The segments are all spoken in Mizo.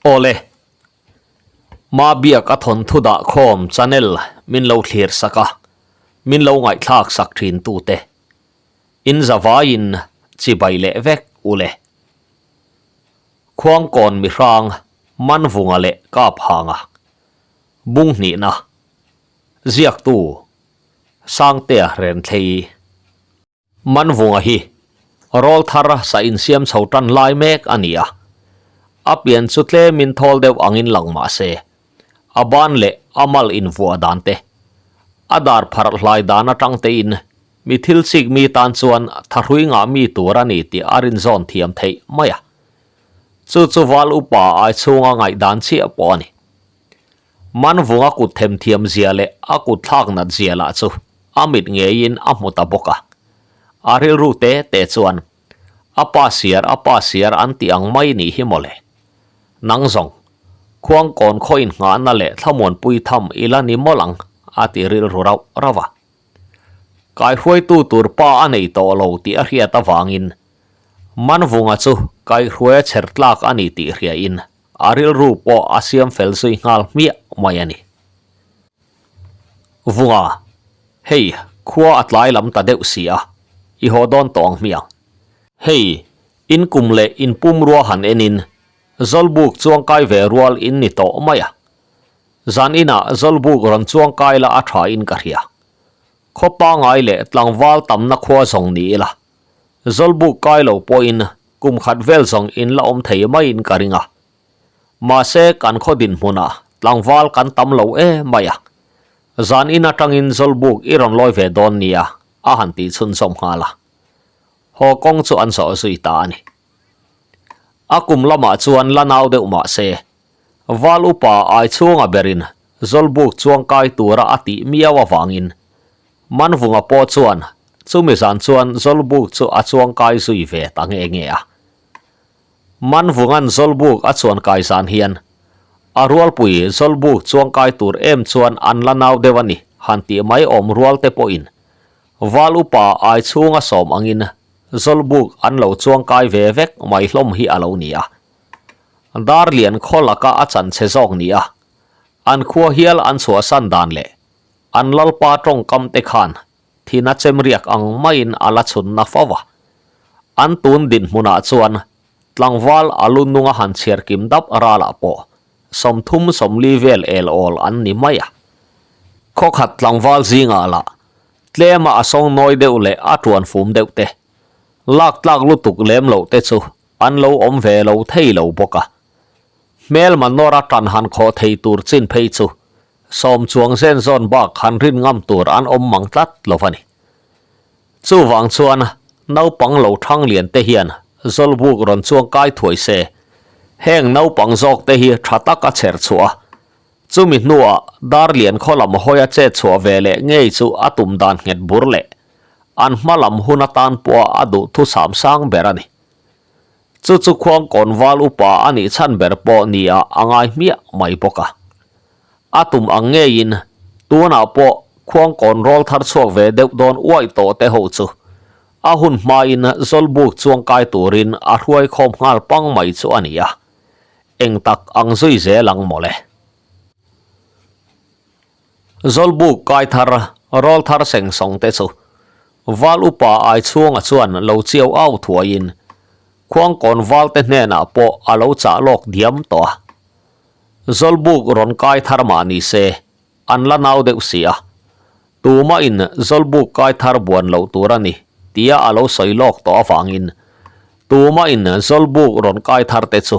Awle, Mabiak a thawnthu dah khawm channel min lo thlir sak a, min lo ngaihthlak sak thin tute. In zavaiin chibai leh vek ule. Khuangkawn mihrang Manvunga leh Kaphanga Bunghnihna Ziaktu Sangtea Renthlei. Manvunga hi rawl thar sa insiam chho tan lai mek a ni a, a pian chu tlemin thawl deuh angin lang mah se, a ban leh a mal invuah dan te, a dar pharh hlai dan atang tein mi thil chik mi tan chuan thahrui ngah mi tur a ni tih a rinzawn thiam theih mai a. Chu chu val upa ai chhunga ngaihdan chiah pawh a ni. Manvunga kut themthiam zia leh a kut thlak nat zia lah chu a mit ngeiin a hmu ta bawk a. A rilru te te chuan, A pa siar, a pa siar an tih ang mai nih hi mawle. Nang zawng, Khuangkawn khaw inngahna leh thlamuanpui tham i la ni mawlh ang, a ti rilru rauh rauh a. Kaihruaitu tur pa a nei tawh lo tih a hriat avangin Manvunga chu kaihruaia chher tlak a ni tih hriain A rilru pawh a siam fel zui nghal hmiah mai a ni. Vunga, hei khua a tlai lam ta deuh si a, i haw dawn tawh ang hmiang. Hei, in kum leh in pumrua han enin Zawlbuk chuangkai ve rual in ni tawh mai a. Zan inah Zawlbuk rawn chuangkai la a tha in ka hria. Khaw pangai leh tlangval tamna khua zawng ni ila, Zawlbuk kai lo pawhin kum khat vel zawng in la awm thei maiin ka ring a. Mahse kan khaw dinhmunah tlangval kan tam lo e mai a. Zan in atangin Zawlbuk i rawn lawi ve dawn nia a han tih chhunzawm nghal a. Haw kawng chu an zawh zui ta a ni. A kum lamah chuan la nau deuh mahse Val upa ai chhunga berin Zawlbuk chuangkai tura a tih miau avangin Manvunga pawh chuan chumi zan chuan Zawlbuk chu a chuangkai zui ve ta nge nge a. Manvunga'n Zawlbuk a chuankai zan hian a rualpui Zawlbuk chuangkai tur em chuan an la nau deuh a ni han tih mai awm rual te pawhin Val upa ai chhunga sawm angin Zawlbuk an lo chuangkai ve vek mai hlawm hi a lo ni a. Darlian khaw laka a chanchhe zawk ni a, an khua hial an chhuahsan dan leh An lalpa tawngkam te khan thina chem riak ang maiin a la chhun na fo a. An tun dinhmunah chuan tlangval a lu nunga han chhiar kim dap ralah pawh 30 40 vel el awl an ni mai a. Khawkhat tlangval zingah lah tlema a sawngnawi deuh leh a tuan fum deuh te, lak tlak lutuk lem loh te chu an lo awm ve lo thei lo bawk a. Hmelma nawra tan han khawh thei tur chin phei chu Sawm chuang zen zawn bak han rin ngam tur an awm mang tlat lo a ni. Chuvang chuan naupang lo thang lian te hian Zawlbuk rawn chuang kai thuai se, heng naupang zawk te hi tha tak a chher chhuah a, chumi hnuah Darlian khaw lam hawi a chet chhuah ve leh ngei chu a tum dan nghet bur leh an hma lam hun atan pawha a duh thusam sang ber a ni. Chu chu Khuangkawn val upa a nih chhan ber pawh nia a ngai hmiah mai bawk a. A tum ang ngeiin tunah pawh Khuangkawn rawl thar chhuak ve deuh dawn uaih tawh te ho chu a hun hmain Zawlbuk chuangkai turin a hruai khawm nghal pang mai chu a ni a, eng tak ang zui zel ang mawle. Zawlbuk kai thar rawl thar seng sawng te chu Val upa ai chhunga chuan lo chiau au thuaiin Khuangkawn val te hnenah pawh a lo chah lawk diam tawh a. Zawlbuk rawn kai thar mah ni se, an la nau deuh si a. Tumahin Zawlbuk kai thar buan loh tur a ni tia a lo sawi lawk tawh avangin tumahin Zawlbuk rawn kai thar te chu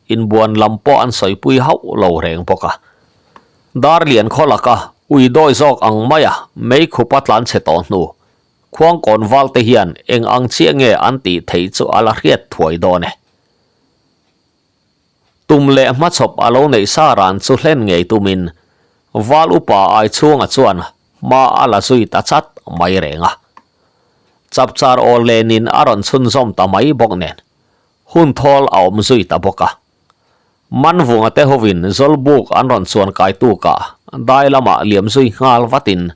inbuan lam pawh an sawipui hauh lo reng bawk a. Darlian khaw laka ui dawi zawk ang maia meikhup a tlan chhe tawh hnu, Khuangkawn val te hian eng ang chiah nge an tih theih chu a la hriat thuai dawn e. Tum leh hmachhawp a lo neih sa ran chu hlen ngei tumin val upa ai chhunga chuan hma a la zui ta chat mai reng a. Chapchar aw lenin a rawn chhunzawm ta mai bawk nen hun thawl a awm zui ta bawk a. Manvunga te hovin Zawlbuk an rawn chuan kai tukah dai lamah liam zui nghal vatin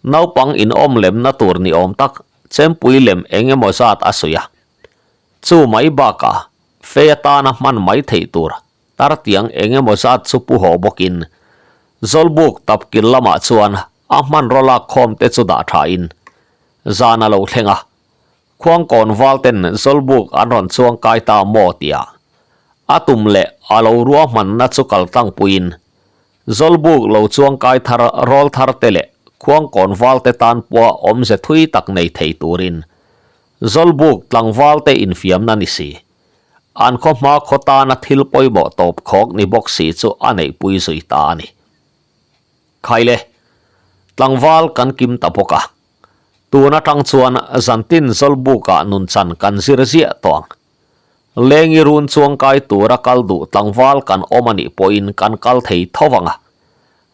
naupang inawm lemna tur ni awm tak chempui lem eng emaw zat a suih a. Chu mai bakah fei atana hman mai theih tur Tartiang eng emaw zat chu pu haw bawkin Zawlbuk tapkil lamah chuan a hmanraw lak khawm te chu dah thain zan a lo thleng a. Khuangkawn val ten Zawlbuk an rawn chuang kai ta maw tia a tum leh a lo ruahmanna chu kal tlangpuiin Zawlbuk lo chuang kai thar rawl thar te leh Khuangkawn val te tan pawha awmze thui tak nei thei turin Zawlbuk tlangval te infiamna ni si. An khaw hma khaw tana thil pawimawh tawp khawk ni bawk si chu a neihpui zui ta a ni. Khaile, tlangval kan kim ta bawk a. Tun atang chuan zantin Zawlbukah nunchan kan zir ziah tawh ang. Lengi run chuangkai tura kal duh tlangval kan awm a nih pawhin kan kal thei tho vang a.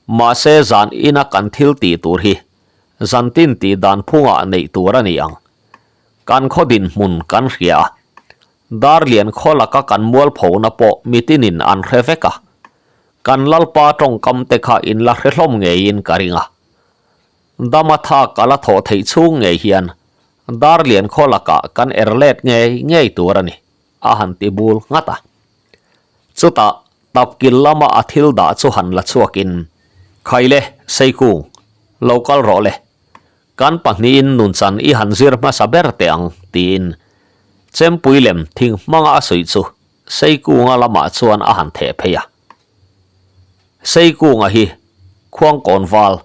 Mahse zan ina kan thil tih tur hi zantin tih dan phungah neih tur a ni ang. Kan khaw dinhmun kan hria a, Darlian khaw laka kan mualphona pawh mitinin an hre vek a, kan Lalpa tawngkam te kha in la hre hlawm ngeiin ka ring a. Dama thak a la thawh theih chhung ngei hian Darlian khaw lakah kan er let ngei ngei tur a ni, a han ti bul nghat a. Chutah tapkil lama a thil dah chu han la chhuakin, Khaile, Seikung, lo kal rawh le, Kan pahnihin nunchan i han zir hmasa ber teh ang, tiin Chempui lem thing hmanga a suih chu Seikunga lamah chuan a han theh phei a. Seikunga hi Khuangkawn val,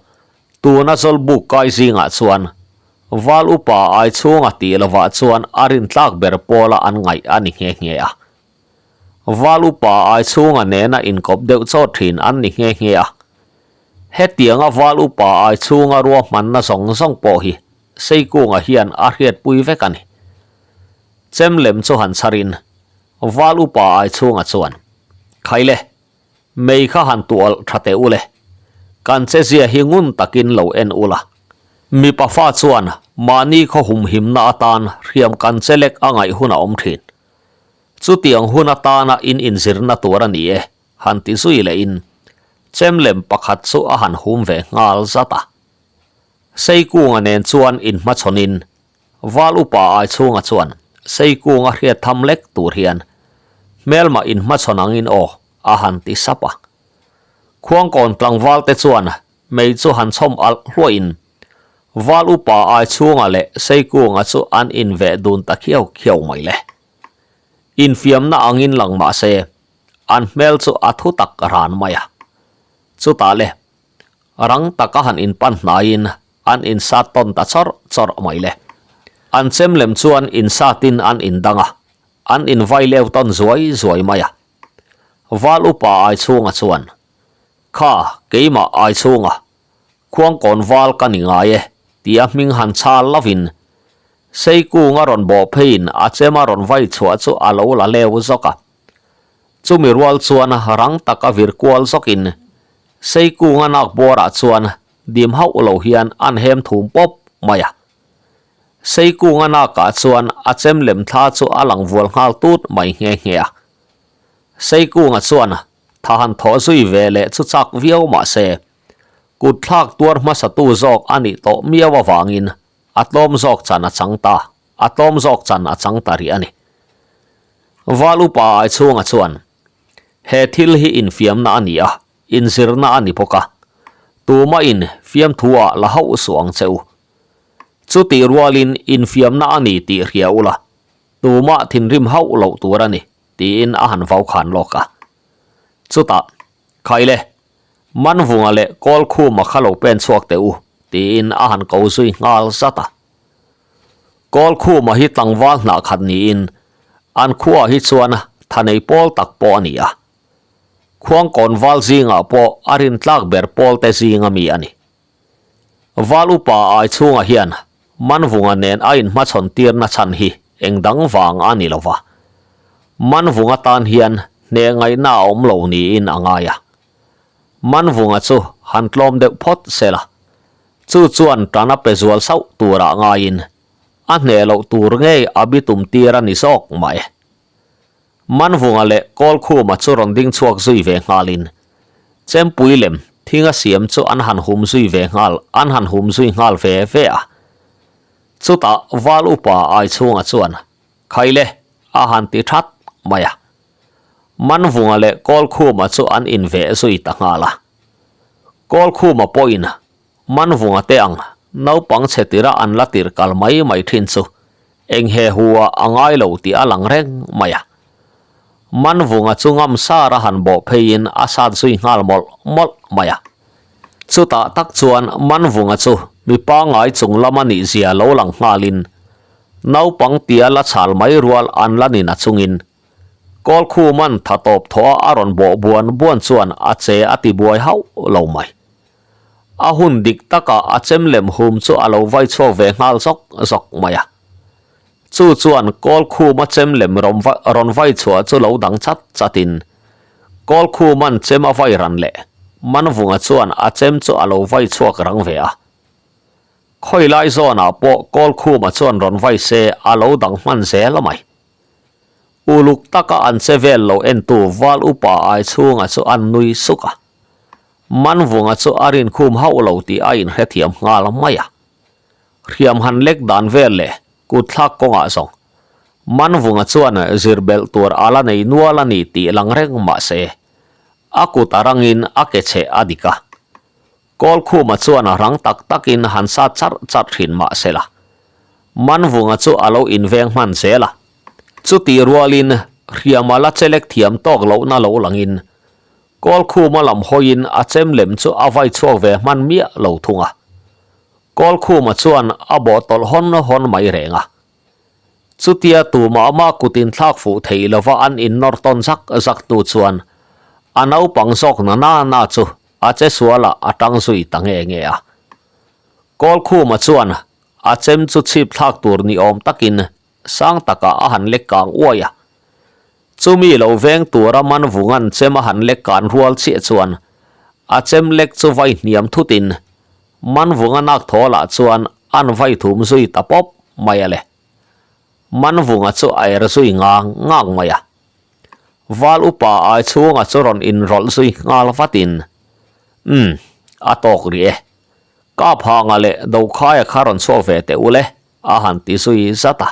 tuna Zawlbuk kai zingah chuan val upa ai chhunga tih lovah chuan a rintlak ber pawla an ngaih a ni nghe nghe a. Val upa ai chhunga nena inkawp deuh chawt thin an ni nghe nghe a. Hetianga val upa ai chhunga ruahmanna zawng zawng pawh hi Seikunga hian a hriatpui vek a ni. Chem lem chu han chharin val upa ai chhunga chuan, Khaile, mei kha han tualh tha teh u le, kan chezia hi ngun takin lo en ula. Mipa fa chuan mahni khaw humhimna atan hriam kan chelek a ngaih hun a awm thin. Chutiang hun atana in inzirna tur a ni e. Han ti zui lehin chem lem pakhat chu a han hum ve nghal zat a. Seikunga nen chuan inhmachhawnin Val upa ai chhunga chuan Seikunga hriat tham lek tur hian hmelmah inhmachhawn angin aw a han ti sap a. Khuangkawn tlangval te chuan mei chu han chhawm alh hluahin Val upa ai chhunga leh Seikunga chu an inveh dun ta khiau khiau mai le. Infiamna angin lang mah se, an hmel chu a thu tak ran mai a. Chutah le, rang taka han inpan hnaiin an insat tawn ta chawrh chawrh mai le. An chem lem chuan insatin an indang a, an invai leu tawn zuai zuai mai a. Val upa Aichhunga chuan, Kha, keimah Aichhunga, Khuangkawn val ka ni ngai e, tia hming han chhal lovin Seikung a rawn bawh pheiin a chem a rawn vai chhuah chu a lo la leu zawk a. Chumi rual chuan rang tak a vir kual zawkin Seikung a nak bawrah chuan dim hauh lo hian an hem thum pawp mai a. Seikung a nakah chuan a chem lem thla chu a lang vual nghal tut mai nghe nghe a. Seikunga chuan tha han thawh zui ve leh chu chak viau mah se, kut thlak tuar hmasatu zawk a nih tawh miau avangin a tlawm zawk chan a chang ta, a tlawm zawk chan a chang ta rih a ni. Val upa ai chhunga chuan, He thil hi infiamna a ni a, inzirna a ni bawk a, tumah in fiamthu ah la hauh suh ang che u. Chutih rualin infiamna a ni tih hria ula, tumah thinrim hauh loh tur a ni, tiin a han vau khan lawk a. Chutah, Khaile, Manvunga leh Kawlkhuma kha lo pen chhuak teh u, tiin a han ko zui nghal zat a. Kawlkhuma hi tlangval hnah khat niin an khuaah hi chuan thanei pawl tak pawh a ni a. Khuangkawn val zingah pawh a rintlak ber pawl te zinga mi a ni. Val upa ai chhungah hian Manvunga nen a inhmachhawn tirna chhan hi eng dang vang a ni lova. Manvunga tan hian hneh ngaihna a awm lo niin a ngai a. Manvunga chu han tlawm deuh phawt se la, chu chuan tan a pe zual sauh turah ngaiin a hneh loh tur ngei a bitum tir a ni zawk mai. Manvunga leh Kawlkhuma chu rawn ding chhuak zui ve nghalin Chempui lem thinga siam chu an han hum zui ve nghal an han hum zui nghal ve ve a. Chutah Val upa Aichhunga chuan, Khaile, a han ti that mai a. Manvunga leh Kawlkhuma chu an inveh zui ta nghal a. Kawlkhuma pawhin Manvunga te ang naupang chhe tira an la tir kal mai mai thin chu eng he hu ah a ngai lo tih a lang reng mai a. Manvunga chu ngam sar a han bawh pheiin a sat zui nghal mawlh mawlh mai a. Chutah tak chuan Manvunga chu mi pangngai chung lam a nih zia lo lang nghalin naupang tia la chhal mai rual an la ni na chungin Kawlkhuman tha tawp thawh a a rawn bawh buan buan chuan a che a ti buai hauh lo mai. A hun dik takah a chem lem hum chu a lo vai chhuak ve nghal zawk zawk mai a. Chu chuan Kawlkhuma chem lem rawn vai chhuah chu lo dang chat chatin Kawlkhuman chem a vai ran leh Manvunga chuan a chem chu a lo vai chhuak rang ve a. Khawi lai zawnah pawh Kawlkhuma chuan rawn vai se a lo dang hman zel mai. Uluk taka an che vel lo entu Val upa ai chhunga chu an nui suk a. Manvunga chu a rinkhum hauh lo tih a inhrethiam nghal mai a. Hriam han lek dan vel leh kutthlak kawngah zawng Manvunga chuan zir belh tur a la nei nual a ni tih lang reng mah se, a kut a rangin a ke cheh a dik a. Kawlkhuma chuan a rang tak takin han sat charh charh thin mah se la, Manvunga chu a lo inveng hman zel a. Chutih rualin hriam a la chelek thiam tawk lohna lo langin Kawlkhuma lam hawiin a chem lem chu a vai chhuak ve hman miah lo thung a. Kawlkhuma chuan a bawh tawlh hawn hawn mai reng a. Chutia tumah mah kut inthlak fuh thei lova an innawr tawn zak zak hnu chuan a naupang zawk na na na chu a che sualah a tang zui ta nge nge a. Kawlkhuma chuan a chem chu chhip thlak tur ni awm takin sang takah a han lek kang uai a. Chumi lo veng tura Manvunga'n chem a han lek kan rual chiah chuan a chem lek chu vai hniam thutin Manvunga nak thaw lah chuan an vai thum zui ta pawp mai a le. Manvunga chu a er zui ngang ngang mai a. Val upa ai chhunga chu rawn inrawlh zui nghal vatin, Umm, a tawk rih e. Kaphanga leh Dokhaia kha rawn chhuak ve teh u le. A han ti zui zat a.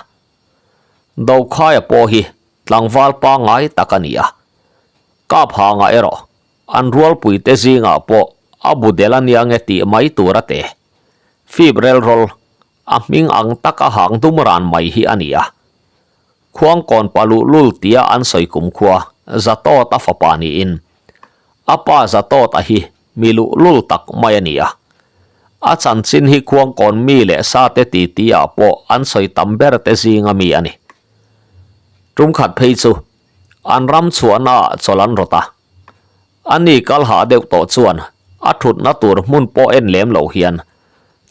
Dokhaia pawh hi tlangval pangngai tak a ni a. Kaphanga erawh an rualpuite zingah pawh a bu del a nia nge tih mai tur a te. Fip relrawl a hming ang taka hang dum ran mai hi a ni a. Khuangkawn pa luhlul tia an sawi kumkhua Zatawta fapa niin a pa Zatawta hi Mi luhlul tak mai a ni a. A chanchin hi Khuangkawn mi leh sate titi ah pawh an sawi tam ber te zinga mi a ni. Tum khat phei chu an ram chhuahna ah chawlh an rawt a. A ni kal hah deuh tawh chuan a thutna tur hmun pawh en lem lo hian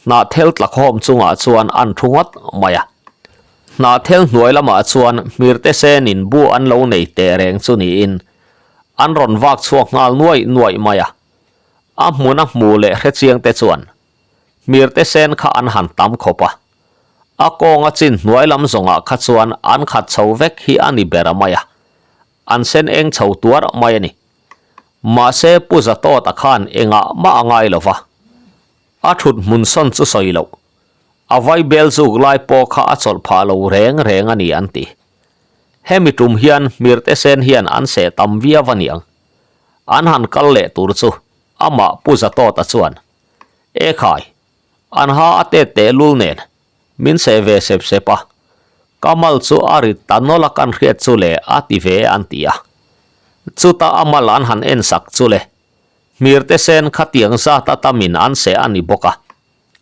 hnahthel tlakhawm chungah chuan an thu ngawt mai a. Hnahthel hnuai lamah chuan hmirte senin bu an lo nei teh reng chu niin An rawn vak chhuak nghal nuaih nuaih mai a, a hmuna hmu leh hrechiang te chuan hmirte sen kha an han tam khawp a, a kawnga chin hnuai lam zawngah kha chuan an khat chho vek hi a ni ber mai a, an sen eng chho tuar mai a ni. Mahse Pu Zatawta khan engah mah a ngai lo va, a thut hmun sawn chu sawi loh, a vaibel zuk lai pawh kha a chawlh phah lo reng reng a ni an ti. Hemi tum hian hmirte sen hian an seh tam viau a niang. An han kal leh tur chu amah Pu Zatawta chuan, E khai, an ha a tet teh lul nen, min seh ve sep sep a, ka mal chu a rit ta nawlh a kan hriat chu le a ti ve an ti a. Chuta a mal an han en sak chu le, hmirte sen khatiang zat a tamin an seh a ni bawk a,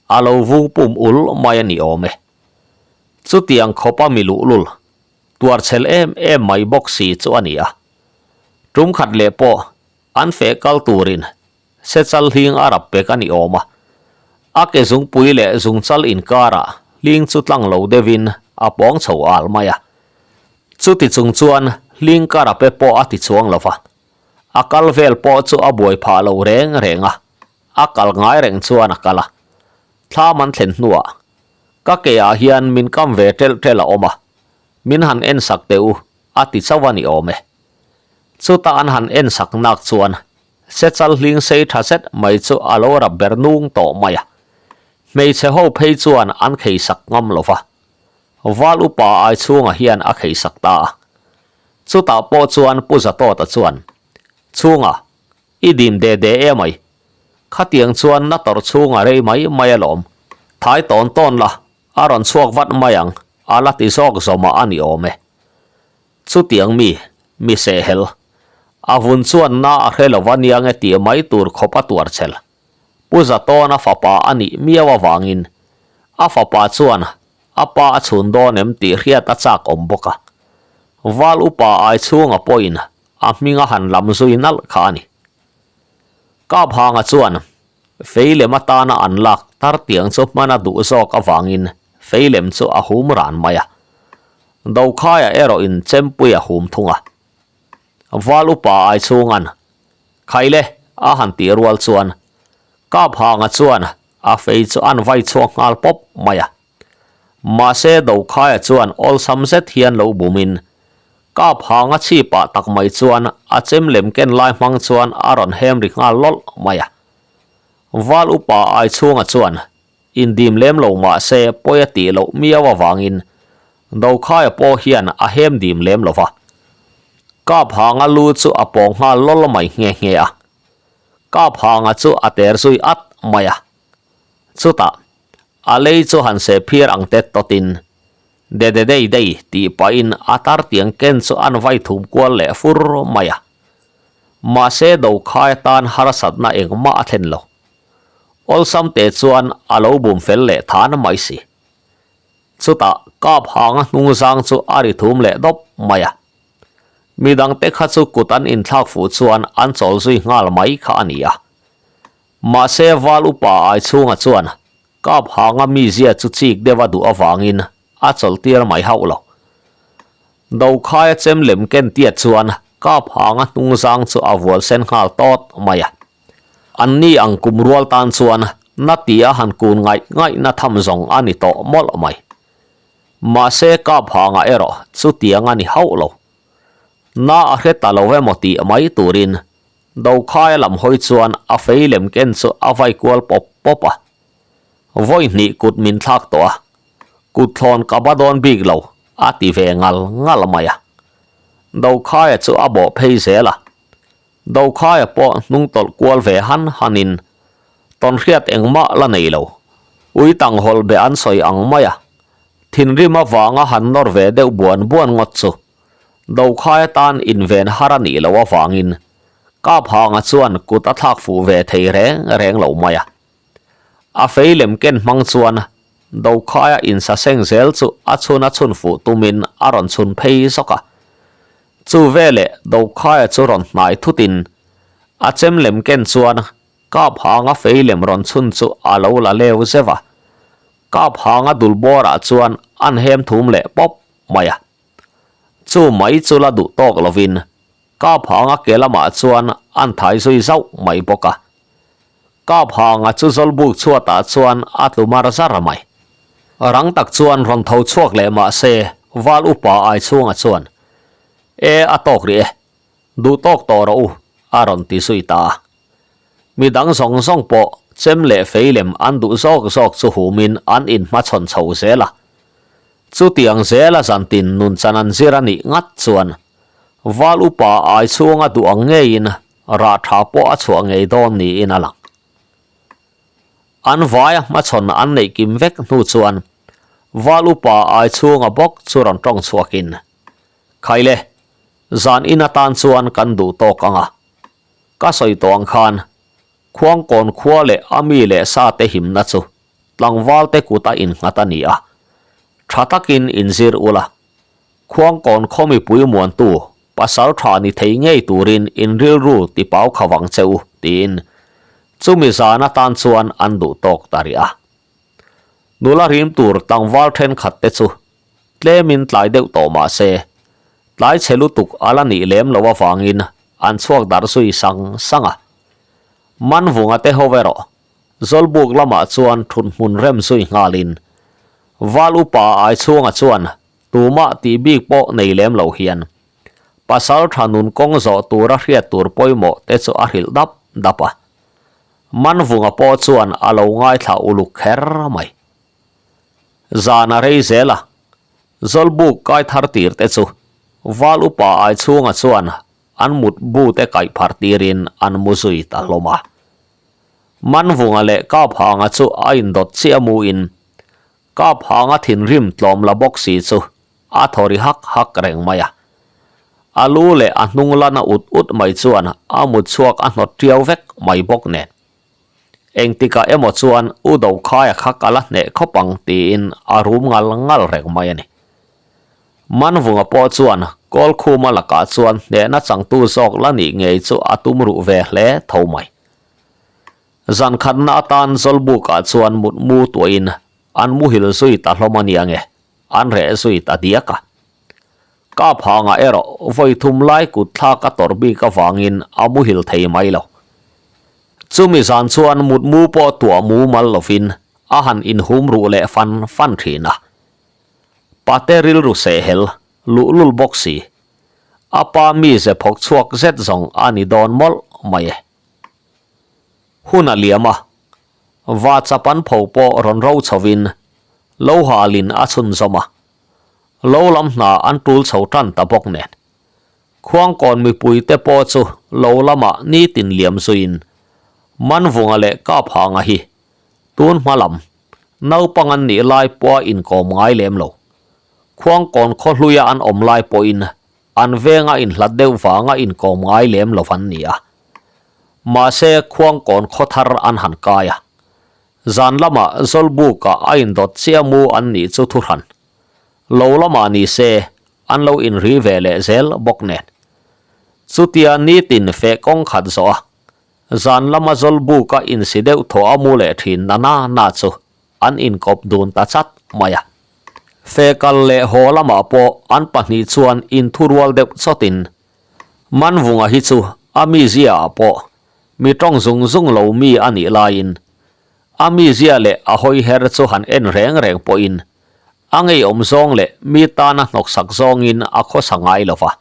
a lo vung pum ul mai a ni awm e. Chutiang khawpa mi luhlul, tuarchhel em em mai bawk si chu a ni a. Tum khat leh pawh an feh kal turin sechal hling a rap pek a ni awm a. A ke zungpui leh zungchal inkarah hling chu tlang lo deuhin a pawng chho al mai a. Chuti chung chuan hling ka rap e pawh a ti chuang lo va. A kal vel pawh chu a buai phah lo reng reng a, a kal ngai reng chuan a kal a. Thlam an thlen hnuah Ka ke ah hian min kam ve ṭelh ṭelh a awm a, min han en sak teh u, a ti chauh a ni awm e. Chuta an han en sak nak chuan sechal hling sei ṭha zet mai chu a lo rap ber nung tawh mai a. Hmeichhe ho phei chuan an khei sak ngam lo va, Val upa ai chhungah hian a khei sak ta a. Chutah pawh chuan Pu Zatawta chuan, Chhunga, i dim de de emai. Khatiang chuan na tawrh chhunga rei mai mai alawm. Thai tawn tawn la, a rawn chhuak vat mai ang, a la ti zawk zawmah a ni awm e. Chutiang mi, mi sehhel. A vun chuan na a hre lo va nia nge tih mai tur khawp a tuar chhel. Pu Zatawna fapa a nih miau avangin a fapa chuan a pa a chhun dawn em tih hriat a chak awm bawk a. Val upa ai chhunga pawhin a hming a han lam zui nalh kha a ni. Kaphanga chuan fei lem atana an lak tar tiang chu hman a duh zawk avangin fei lem chu a hum ran mai a. Dokhaia erawhin chempui a hum thung a. Val upa ai chhungan Khaile a han tih rual chuan Kaphanga chuan a fei chu an vai chhuak nghal pawp mai a. Mahse Dokhaia chuan awlsam zet hian lo bumin Kaphanga chhipah tak mai chuan a chem lem ken lai hmang chuan a rawn hem ri nghal lawlh mai a. Val upa ai chhunga chuan Indim lem lo mah se pawi a tih loh miau avangin Dokhaia pawh hian a hem dim lem lo va. Kap hanga lu chu a pawng nghal lawl mai nghe nghe a. Kap hanga chu a ter zui at mai a. Chutah, a lei chu han seh phir ang tet tawtin, De de dei dei tih pahin a tar tiang ken chu an vai thum kual leh fur mai a. Mahse Dokhaia tan harsatna engmah a thlen lo. Awlsam te chuan a lo bum fel leh than mai si. Chutah kap hanga hnung zang chu a ri thum leh dawp mai a. Midang te kha chu kut an inthlak fuh chuan an chawl zui nghal mai kha a ni a. Mahse val upa ai chhunga chuan kap hanga mizia chu chik deuh a duh avangin a chawlhtir mai hauh lo. Dokhaia chem lem ken tiat chuan kap hanga hnung zang chu a vual sen nghal tawt mai a. An ni ang kum rual tan chuan na tia han kun ngaih ngaihna tham zawng a ni tawh mawlh mai. Mahse kap hangah erawh chutiang a ni hauh lo. Na a hre ta lo emaw tih mai turin Dokhaia lam hawi chuan a fei lem ken chu a vai kual pawp pawp a. Vawi hnih kut min thlak tawh a, kut thlawn ka ba dawn bik lo a ti ve ngal ngal mai a. Dokhaia chu a bawh phei zel a. Dokhaia pawh hnung tawlh kual ve han hanin tawnhriat engmah la nei lo. Ui tang hawlh be an sawi ang mai a, thinrim avanga han nawr ve deuh buan buan ngawt chu Dokhaia tan inven har a nih loh avangin Kaphanga chuan kut a thlak fuh ve thei reng reng lo mai a. A fei lem ken hmang chuan Dokhaia insaseng zel chu a chhun a chhun fuh tumin a rawn chhun phei zawk a. Chu veleh Dokhaia chu rawn hnai thutin a chem lem ken chuan Kap hanga fei lem rawn chhun chu a lo la leu zeuh a. Kap hanga dul bawrah chuan an hem thum leh pawp mai a. Chu mai chu la duh tawk lovin Kap hanga ke lamah chuan an thai zui zauh mai bawk a. Kap hanga chu zawlbuk chhuatah chuan a tlu mar zar mai. Rang tak chuan rawn tho chhuak leh mah se Val upa ai chhunga chuan, E a tawk rih e, duh tawk tawh rawh u, a rawn ti zui ta a. Mi dang zawng zawng pawh chem leh fei lem an duh zawk zawk chu humin an inhmachhawn chho zel a. Chutiang zela zantin nun chan an zir a nih ngat chuan Val upa ai chhunga duh ang ngeiin rah tha pawh a chhuah ngei dawn niin a lang. An vaia hmachhawn an neih kim vek hnu chuan Val upa ai chhunga bawk chu rawn tawng chhuakin, Khaile, zan in atan chuan kan duh tawk ang a. Ka sawi tawh ang khan Khuangkawn khua leh a mi leh sa te himna chu tlangval te kut a innghat a ni a. Tha takin inzir ula, Khuangkawn khaw mipui muantu pasal tha ni thei ngei turin in rilru ti pau kha vang che u, tiin chumi zan atan chuan an duh tawk ta rih a. Nula rim tur tlangval thenkhat te chu tlemin tlai deuh tawh mah se, tlai chhe lutuk a la nih lem loh avangin an chhuak darh zui sang sang a. Manvunga te ho erawh Zawlbuk lamah chuan thut hmun rem zui nghalin Val upa ai chhunga chuan tumah tih bik pawh nei lem lo hian pasal tha nun kawng zawh tura hriat tur pawimawh te chu a hrilh dap dap a. Manvunga pawh chuan a lo ngaithla uluk kher mai. Zan a rei zel a, Zawlbuk kai thar tir te chu. Val upa Aichhunga chuan an mut bu te kaih pharh tirin an mu zui ta hlawm a. Manvunga leh Kaphanga chu a indawt chiah muin Kaphanga thinrim tlawm la bawk si chu a thaw ri hak hak reng mai a. A lu leh a hnung lana ut ut mai chuan a mut chhuak a hnawt tiau vek mai bawk nen. Engtikah emaw chuan U Dokhaia kha ka la hneh khawp ang tiin a rum ngal ngal reng mai a ni. Manvunga pawh chuan Kawlkhuma lakah chuan hnehna changtu zawk la nih ngei chu a tum ruh ve hle tho mai. Zan khatna atan Zawlbukah chuan mutmu tuahin an muhil zui ta hlawm a nia nge, an reh zui ta diak a. Kap hangah erawh vawi thum lai kut thlak a tawrh bik avangin a muhil thei mai lo. Chumi zan chuan mutmu pawh tuah mu mal lovin a han inhum ruh leh fan fan thin a. Pate rilru sehhel luhlul bawk si. A pa mize phawk chhuak zet zawng a ni dawn mawlh mai e. Hun a liam a, va chap an pho pawh rawn ro chhovin lo halin a chhunzawm a. Lo lam hna an tul chho tan ta bawk nen. Khuangkawn mipuite pawh chu lo lamah nitin liam zuiin Manvunga leh Kaphanga hi tun hma lam naupang an nih lai pawha inkawm ngai lem lo. Khuangkawn khaw hluia an awm lai pawhin an venga inhlat deuh vanga inkawm ngai lem lo an ni a. Mahse Khuangkawn khaw thar an han kai a. Zan lamah Zawlbukah a indawt chiah mu an nih chu thuhran. Lo lamah ni se an lo inri ve leh zel bawk nen. Chutia nitin feh kawng khat zawh a, zan lama Zawlbuka insi deuh thaw a mu leh thin na na na chu an inkawp dun ta chat mai a. Feh kal leh haw lamah pawh an pahnih chuan inthurual deuh chawtin Manvunga hi chu a mizia ah pawh mi tawng zung zung lo mi a nih laiin a mizia leh a hawi her chu han en reng reng pawhin a ngeiawm zawng leh mi tana hnawksak zawngin a khawsa ngai lo va.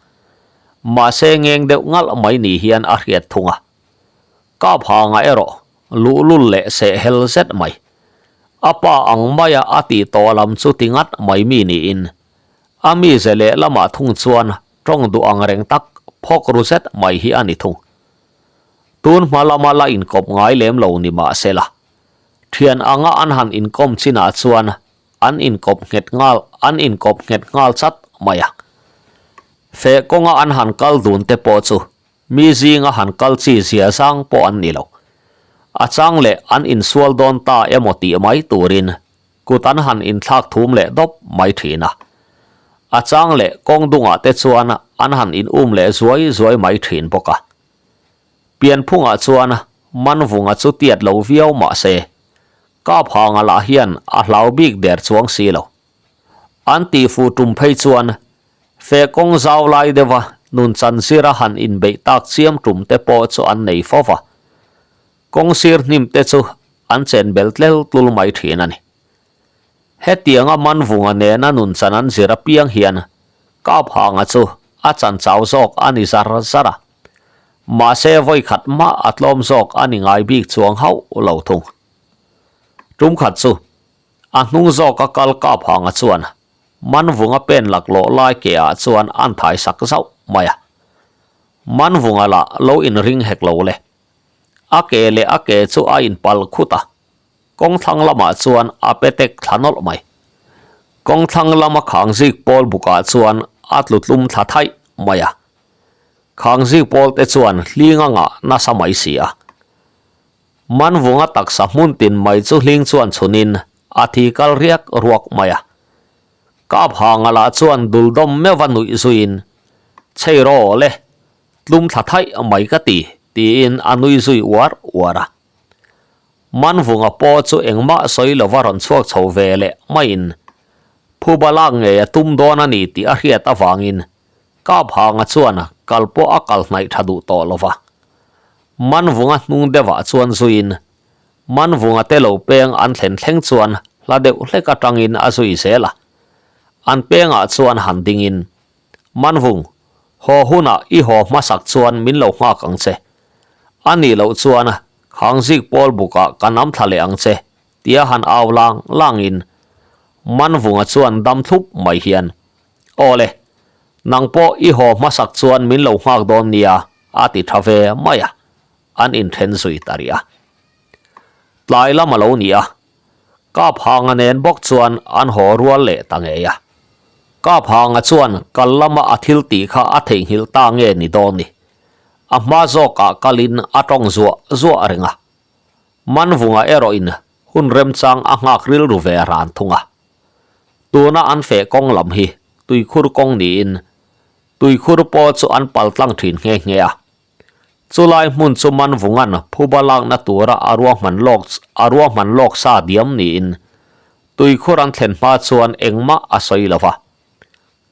Mahse ngeng deuh ngalh mai ni hian a hriat thung a. Kap hanga erawh luhlul leh sehhel zet mai. A pa ang maia a tih tawh lam chu ti ngat mai mi niin a mize leh lamah thung chuan Tawng duh ang reng tak phawk ru zet mai hi a ni thung. Tun hma lama la inkawp ngai lem lo ni mah se la, thian anga an han inkawm chinah chuan an inkawp nghet nghal an inkawp nghet nghal chat mai a. Feh kawnga an han kal dun te pawh chu mi zinga han kal chi zia zang pawh an ni lo. A chang leh an insual dawn ta emaw tih mai turin Kut an han inthlak thum leh dawp mai thin a. A chang leh kawng dungah te chuan an han in um leh zuai zuai mai thin bawk a. Pianphungah chuan Manvunga chu tiat lo viau mah se, Kaphanga lah hian a hlau bik der chuang si lo. An tihfuh tum phei chuan feh kawng zau lai deuha nunchan zira han inbeih tak chiam tum te pawh chu an nei fo va. Kawng sir hnim te chu an chen bel tlel tlul mai thin a ni. Hetianga Manvunga nena nun chan an zir apiang hian Kaphanga chu a chan chau zawk a ni zar zar a, mahse vawi khat mah a tlawm zawk a ni ngai bik chuang hauh lo thung. Tum khat chu a hnung zawka kal Kaphanga chuan Manvunga pen laklawh lai ke ah chuan an thai sak zauh mai a, Manvunga lah lo inring hek lo le. A ke leh a ke chu a inpal khut a, kawng thlang lamah chuan a pe tek thla nawlh mai. Kawng thlang lama khangzik pawl bukah chuan a tlu tlum thla thaih mai a. Khangzik pawl te chuan hling a ngah nasa mai si a. Manvunga taksa hmun tin mai chu hling chuan chhunin a thi kal riak ruak mai a. Kap hanga lah chuan dul dawm meuh a nuih zuiin, Chei rawh le, Tlum thla thaih mai ka ti, tiin a nui zui uar uar a. Manvunga pawh chu engmah sawi lova rawn chhuak chho ve leh maiin phuba lak ngei a tum dawn a ni tih a hriat avangin Kaphanga chuan kal pawh a kal hnaih tha duh tawh lova. Manvunga hnung deuhah chuan zuiin Manvunga te lo peng an thlen thleng chuan hla deuh hlek atangin a zui zel a. An pengah chuan han dingin Manvung, haw hunah i haw hmasak chuan min lo nghak ang che. A nih loh chuan Khangzik pawl bukah ka nam thla leh ang che, tia han au lang langin Manvunga chuan dam thlup mai hian, Aw le, Nang pawh i haw hmasak chuan min lo nghak dawn nia, a ti tha ve mai a, an inthen zui ta rih a. Tlai lam a lo ni a, Kap Hanga nen bawk chuan an haw rual leh ta ngei a. Kap Hanga chuan kal lama a thil tih kha a theihnghilh ta nge ni dawn ni. A hma zawkah kalin a tawng zuah zuah reng a. Manvunga erawhin hun remchang a nghak rilru ve ran thung a. Tuna an feh kawng lam hi tuikhur kawng niin tuikhur pawh chu an pal tlang thin nghe nghe a. Chulai hmun chu Manvunga'n phuba lakna tura a ruahman lawk a ruahman lawk sa diam niin tuikhur an thlen hma chuan engmah a sawi lo va.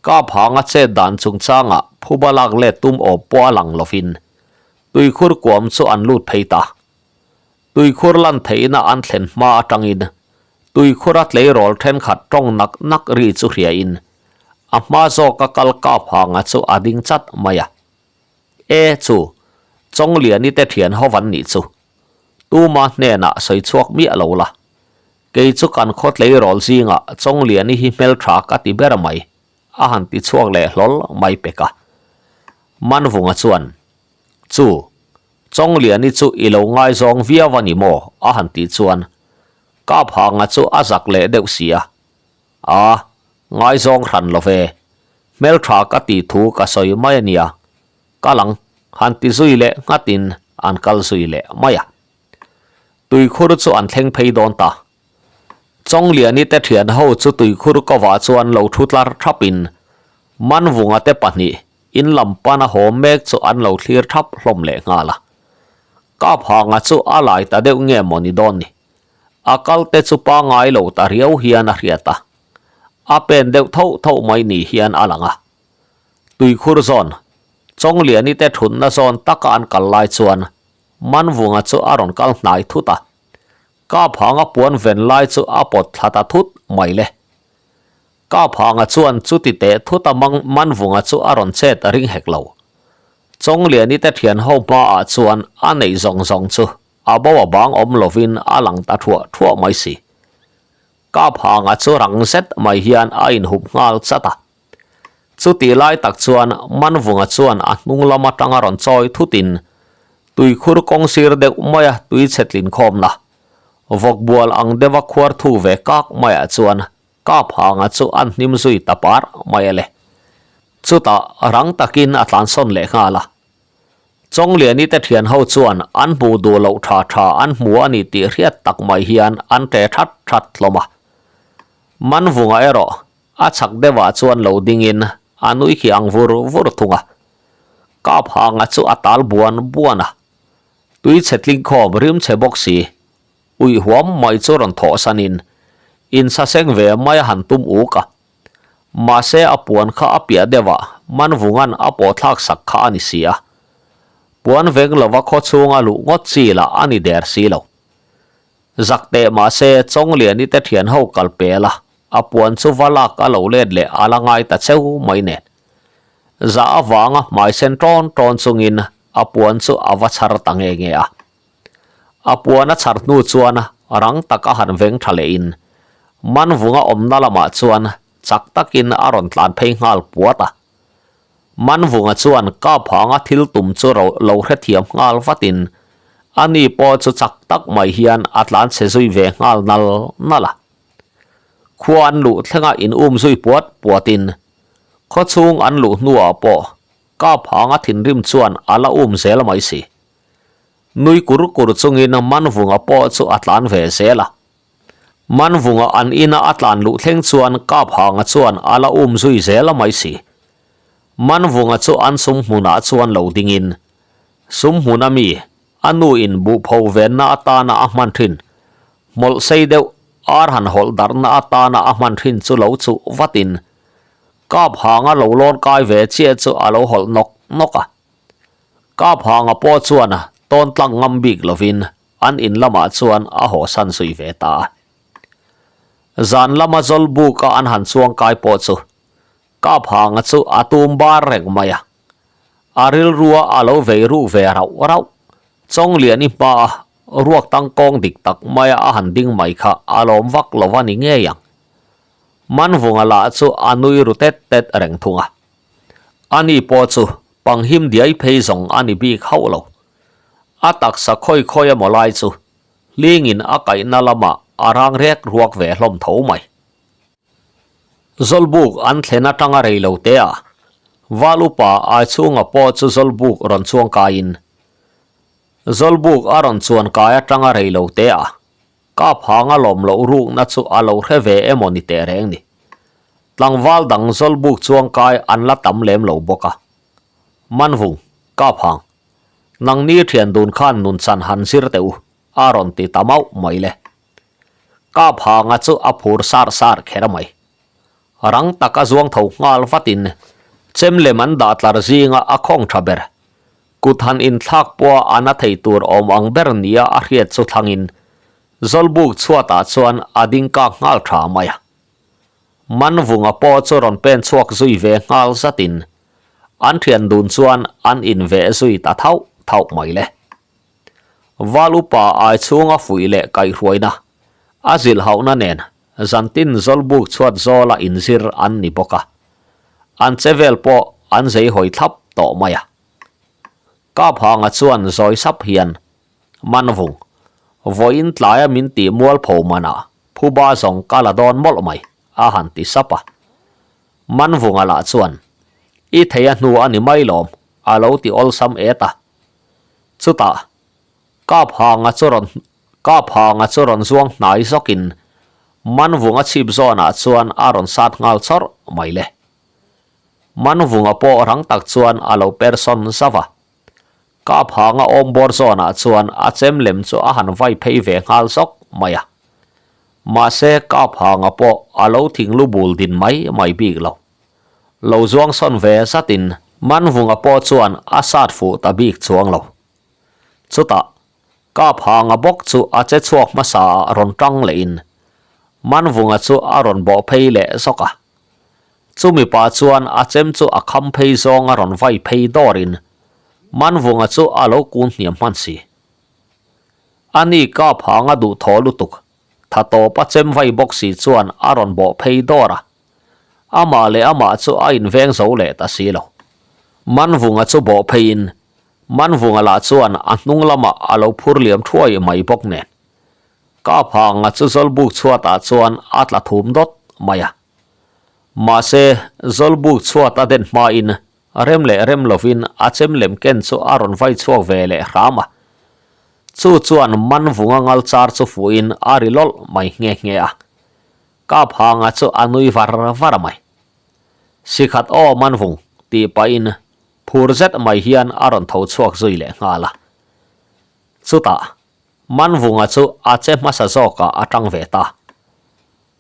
Kap hanga chet dan chungchangah phuba lak let tum awm pawh a lang lovin tuikhur kuam chu an lut phei ta. Tuikhur lan theihna an thlen hma atangin tuikhura tleirawl thenkhat tawng nak nak ri chu hriain a hma zawka kal kap hanga chu a ding chat mai a. E chu, Chawngliani te thian ho van nih chu. Tuma hnenah sawi chhuak miah lo la. Kei chu kan khaw tleirawl zingah Chawngliani hi hmeltha ka ti ber mai, a han ti chhuak leh hlawl mai pek a. Manvunga chuan, Chu, Chawngliani chu i lo ngaizawng viau a ni maw? a han tih chuan Kaphanga chu a zak leh deuh si a. A, ngaizawng hran lo ve. Hmeltha ka tih thu ka sawi mai a nia. Kal ang, han ti zui leh nghatin an kal zui leh mai a. Tuikhur chu an thleng phei dawn ta. Chawngliani te thian ho chu tuikhur kovah chuan lo thu tlar thapin Manvunga te pahnih in lam pana haw mek chu an lo thlir thap hlawm leh nghal a. Kaphanga chu a lai ta deuh nge maw ni dawn ni. A kal te chu pangai lo ta riau hian a hriat a. A pen deuh tho tho mai ni hian a lang a. Tuikhur zawn, Chawngliani te thutna zawn taka an kal lai chuan Manvunga chu a rawn kal hnai thut a. Kaphanga puan ven lai chu a pawt thla ta thut mai le. Kaphanga chuan chuti teh thut a mang Manvunga chu a rawn chet a ring hek lo. Chawngliani te thian ho hmaah chuan a neih zawng zawng chu a bo a bang awm lovin a lang ta thuah thuah mai si. Kaphanga chu rang zet mai hian a inhup nghal chat a. Chutih lai tak chuan Manvunga chuan a hnung lam atanga rawn chawi thutin tuikhur kawng sir deuh maia tui chhe tlinkhawmna vawkbual ang deuha khuar thu ve kak maiah chuan Kaphanga chu an hnim zui ta par mai a le. Chutah rang takin a tlansawn leh nghal a. Chawngliani te thian ho chuan an hmuh duh loh tha tha an hmu a ni tih hriat tak mai hian an tle that that hlawm a. Manvunga erawh a chhak deuhah chuan lo dingin a nui khi ang vur vur thung a. Kaphanga chu a tal buan buan a. Tui chhe tling khawm rim chhe bawk si. Uih huam mai chu rawn thawh sanin insaseng ve mai a han tum uk a. Mahse a puan kha a piah deuh a, Manvunga'n a pawhthlak sak kha a ni si a. Puan veng lova khaw chhunga luh ngawt chi lah a ni der si lo. Zak teh mahse Chawngliani te thian ho kal pel a, a puan chu va lak a lo let leh a la ngai ta cheu mai nen. Zah avanga hmai sen tawn tawn chungin a puan chu a va chhar ta nge nge a. A puan a chhar hnu chuan rang tak a han veng tha leh in Manvunga awmna lamah chuan chak takin a rawn tlan phei nghal puat a. Manvunga chuan Kaphanga thil tum chu lo hrethiam nghal vatin ani pawh chu chak tak mai hian a tlan chhe zui ve nghal nal nal a. Khua an luh thlenga in um zui puat puatin khawchhung an luh hnuah pawh Kaphanga thinrim chuan a la um zel mai si. Nui kur kur chungin Manvunga pawh chu a tlan ve zel a. Manvunga an ina a tlan luh thleng chuan Kaphanga chuan a la um zui zel a mai si. Manvunga chu an sum hmunah chuan lo dingin, sum hmuna mi, a nu in buhpho venna atana a hman thin, hmawlh sei deuh ar han hawlh darhna atana a hman thin chu lo chuh vatin, Kaphanga lo lawn kai ve chiah chu a lo hawlh nawk nawk a. Kaphanga pawh chuan tawn tlang ngam bik lovin an in lamah chuan a hawsan zui ve ta a. Zan lama Zawlbuka an han chuang kai pawh chu Kaphanga chu a tum bar reng mai a. A rilrua a lo vei ruh ve rauh rauh. Chawngliani hmaa ruak tangkawng dik tak maia a han ding mai kha a lawm vak lo a ni ngei ang. Manvunga lah chu a nui ru tet tet reng thung a. Ani pawh chu panghim diai phei zawng a ni bik hauh lo. A taksa khawi khawi emaw lai chu hlingin a kaihna lamah a rang rek ruak ve hlawm tho mai. Zawlbuk an thlen atanga rei lo te a, Val upa Aichhunga pawh chu Zawlbuk rawn chuang kaiin Zawlbuk a rawn chuan kai atanga rei lo te a, Kap hanga lawm loh rukna chu a lo hre ve emaw ni teh reng ni. Tlangval dang Zawlbuk chuang kai an la tam lem lo bawk a. Manvung, Kap hang, nangni thian dun khan nunchan han zir teh u, a rawn ti ta mauh mai le. Kap hanga chu a phur sar sar kher mai. Rang tak a zuang tho nghal vatin chem lem an dah tlar zinga a khawng tha ber. Kut han inthlak pawha a na thei tur awm ang ber nia a hriat chu thlangin Zawlbuk chhuatah chuan a ding kak nghal tha mai a. Manvunga pawh chu rawn pen chhuak zui ve nghal zatin an thian dun chuan an inveh zui ta thauh thauh mai le. Val upa ai chhunga fuih leh kaihhruaina a zilhauhna nen zantin Zawlbuk chhuat zawla inzir an ni bawk a, an che vel pawh an zei hawi thlap tawh mai a. Kaphanga chuan zawi sap hian, Manvung, vawiin tlaia min tih mualpho manah phuba zawng ka la dawn mawlh mai, a han ti sap a. Manvunga lah chuan, I thei a hnu a ni mai lawm, a lo ti awlsam et a. Chutah, Kap hanga chu rawn Kap hanga chu rawn zuang hnai zawkin Manvunga chhip zawnah chuan a rawn sat nghal chawrh mai le. Manvunga pawh rang tak chuan a lo per sawn zauh a. Kap hanga awm bawr zawnah chuan a chem lem chu a han vai phei ve nghal zawk mai a. Mahse Kap hanga pawh a lo thing lu bul din mai mai bik lo. Lo zuang sawn ve zatin Manvunga pawh chuan a sat fuh ta bik chuang lo. Chutah, Kap hanga bawk chu a che chhuak hmasa ah rawn tang lehin Manvunga chu a rawn bawh phei leh zawk a. Chumi pah chuan a chem chu a kham phei zawng a rawn vai phei dawrin Manvunga chu a lo kun hniam hman si. Ani Kap hanga duhthawh lutuk, tha tawp a chem vai bawk si chuan a rawn bawh phei dawr a. Amah leh amah chu a inveng zo leh ta si lo. Manvunga chu bawh pheiin Manvunga lah chuan a hnung lamah a lo phur liam thuai mai bawk nen. Kaphanga chu Zawlbuk chhuatah chuan a tla thum dawt mai a. Mahse, Zawlbuk chhuat a den hmain rem leh rem lovin a chem lem ken chu a rawn vai chhuak ve leh hram a. Chu chuan Manvunga ngal char chu fuhin a ri lawlh mai nghe nghe a. Kaphanga chu a nui var var mai. Sikhat aw Manvung tih pahin Phur zet mai hian a rawn tho chhuak zui leh nghal a. Chutah, Manvunga chu a che hmasa zawkah a tang ve ta.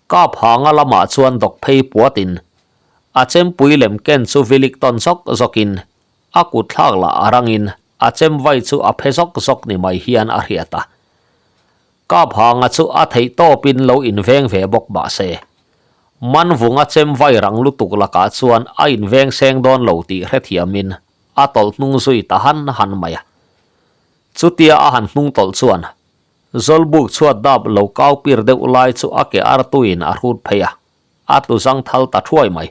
Kap hanga lamah chuan dawk phei puatin, a chempui lem ken chu vilik tawn zawk zawkin, a kut thlak lah a rangin a chem vai chu a phe zawk zawk ni mai hian a hriat a. Kap hanga chu a theih tawpin lo inveng ve bawk mah se, Manvunga chem vai rang lutuk lakah chuan a inveng seng dawn lo tih hrethiamin a tawlh hnung zui ta han han mai a. Chutia a han hnung tawlh chuan Zawlbuk chhuat dap lo kau pir deuh lai chu a ke artuiin a hrut phei a, a tlu zang thal ta thuai mai.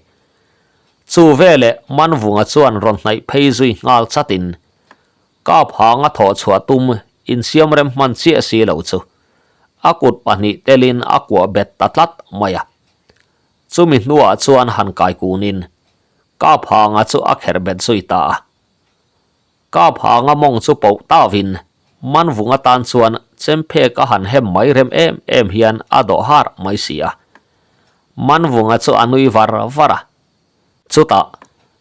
Chu veleh Manvunga chuan rawn hnaih phei zui nghal chatin Kap hanga thawh chhuah tum insiam rem hman chiah si lo chu a kut pahnih telin a kuah bet ta tlat mai a. Chumi hnuah chuan han kai kunin Kap hanga chu a kherh bet zui ta a. Kap hanga mawng chu poh tavin Manvung atan chuan chemphek a han hem mai rem em em hian a dawh har mai si a. Manvunga chu a nui var var a. Chutah,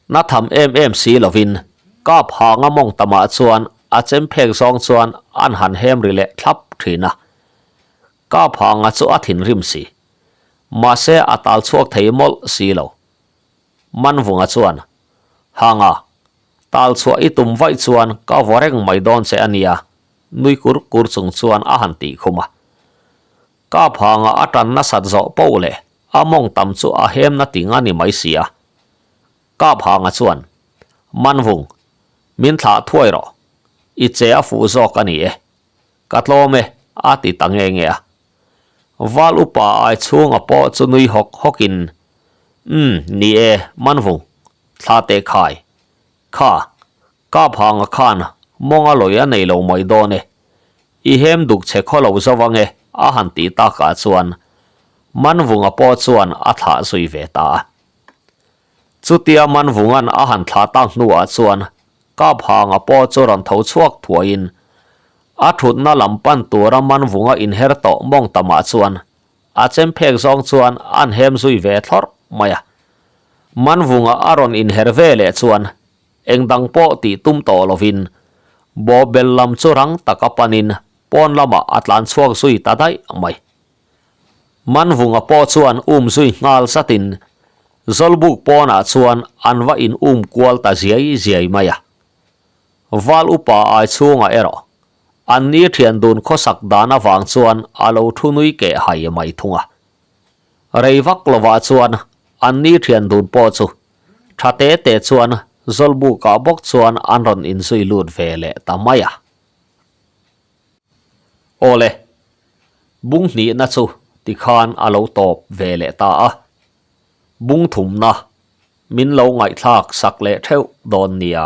na tham em em si lovin, kap hanga mawng tamah chuan a chem phek zawng chuan an han hem ri leh thlap thin a. Kap hanga chu a thinrim si. Mahse a tal chhuak thei mawlh si lo. Manvunga chuan, Hanga, tal chhuah i tum vaih chuan ka vaw reng mai dawn che a nia, nui kur kur chung chuan a han tih khum a. Kap hanga a tan nasat zawh poh leh a mawng tam chu a hem na ting a ni mai si a. Kap hanga chuan, Manvung, min thlah thuai rawh. I che a fuh zawk a ni e. Ka tlawm e, a ti ta nge nge a. Val upa ai chhunga pawh chu nui hawk hawkin, Umm, ni e, Manvung, thla teh khai. Kha, Kaphanga khan mawnga lawi a nei lo mai dawn e. I hem duk che khaw lo zo ange a han tih takah chuan Manvunga pawh chuan a thlah zui ve ta a. Chutia Manvunga'n a han thlah tak hnuah chuan Kaphanga pawh chu rawn tho chhuak thuaiin a thutna lam pan tura Manvunga inher tawh mawng tamah chuan a chem phek zawng chuan an hem zui ve thlawrh mai a. Manvunga a rawn inher ve leh chuan Eng dang pawh tih tum tawh lovin bawhbel lam chu rang taka panin pawn lamah a tlan chhuak zui ta daih mai. Manvunga pawh chuan um zui nghal zatin Zawlbuk pawnah chuan an va in um kual ta ziai ziai mai a. Val upa ai chhungah erawh an ni thian dun khawsak dan avang chuan a lo thu nui keh hai mai thung a. Rei vak lovah chuan an ni thian dun pawh chu Tha te te chuan Zawlbukah bawk chuan an rawn inzui lut ve leh ta mai a. Awle, bung hnihna chu tikhan a lo tawp ve leh ta a. Bung thumna min lo ngaihthlak sak leh theuh dawn nia.